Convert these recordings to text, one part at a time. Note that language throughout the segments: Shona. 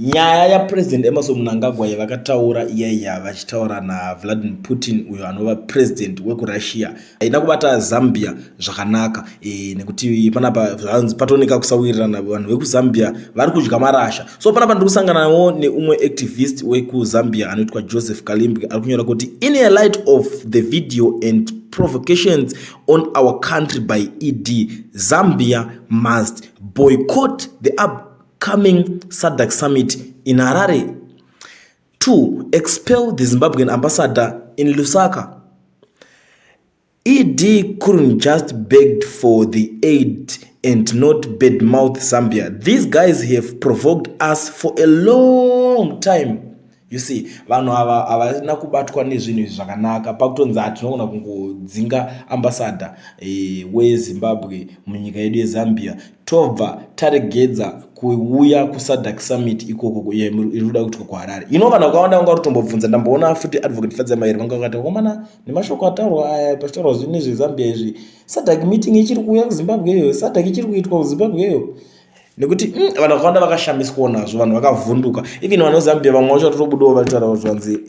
Nyaya yaPresident Emmerson Mnangagwa yavakataura iya iya vachitaura naVladimir Putin uyo anova president wekuRussia haina kubata Zambia zvakanaka nekuti panapa zvanzi patooneka kusawirirana, vanhu vekuZambia vari kudya marasha. So panapa ndiri kusanganawo neumwe activist wekuZambia anoitwa Joseph Kalimbwe, ari kunyora kuti in a light of the video and provocations on our country by ED, Zambia must boycott the upcoming SADC summit in Harare. 2. Expel the Zimbabwean ambassador in Lusaka. ED couldn't just begged for the aid and not badmouth Zambia. These guys have provoked us for a long time. You see, vanhu ava havana kubatwa nezvinhu izvi zvakanaka, pakutonzi hatinogona kungodzinga ambassador weZimbabwe munyika yedu yeZambia, tobva taregedza kuuya kuSADC summit ikoko iri kuda kuitwa kuHarare. Ino vanhu vakawanda vanga kutombobvunza. Ndamboona futi Advocate Fadza Mairi vanga vakati, "Komana, nemashoko ataurwa aya, pachitaurwa zvinhu nezveZambia izvi, SADC meeting ichiri kuuya kuZimbabwe iyo? SADC ichiri kuitwa kuZimbabwe iyo?" Nekuti vanhu vakawanda vakashamiswawo nazvo, vanhu vakavhunduka. Even vanhu veZambia vamwe vacho vatotobudawo vachitaura kuti vanzi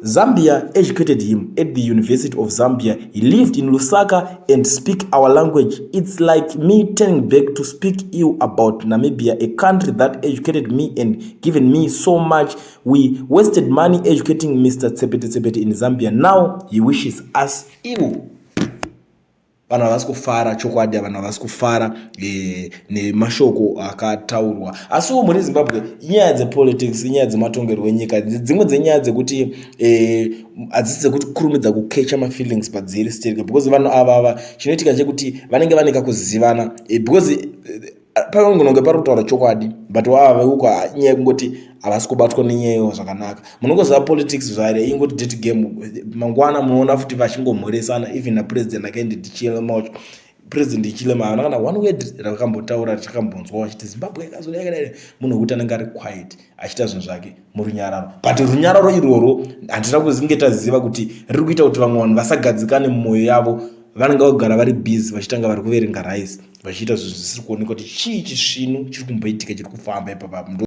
Zambia educated him at the University of Zambia. He lived in Lusaka and speak our language. It's like me turning back to speak ill about Namibia, a country that educated me and given me so much. We wasted money educating Mr Tsepete Tsepete in Zambia. Now he wishes us ill. Vanhu havasi kufara chokwadi, vanhu havasi kufara nemashoko akataurwa. Asiwo mhuri Zimbabwe, inyaya dzepolitics, inyaya dzematongerwo enyika. Dzimwe dzenyaya dzekuti hadzisi dzekuti kurumidza kukecha mafeelings padziri stereke, because vanhu ava chinoitika chekuti vanenge vane kakuzivana because panogona kunge pari kutaura chokwadi, but wava veuko inyaya yekungoti havasi kubatwa nenyaya iyoyo zvakanaka. Munongoziva politics zvairi, ingoti dirty game. Mangwana munoona futi vachingomhoresana. Even naPresident akaende Hichilema wacho, President Hichilema havana kana one word ravakambotaura takambonzwa vachiti Zimbabwe yakazodai yakadai. Munhu wekuti anenge ari quiet achiita zvinhu zvake murunyararo, but runyararo irworwo handina kuzinge taziva kuti riri kuita kuti vamwe vanhu vasagadzikane mumwoyo yavo. Vanenge vagara vari busy vachitanga vari kuverenga rice, vachiita zvinhu zvisiri kuonekwa kuti chii chisvinu chiri kumboitika, chiri kufamba ipapa.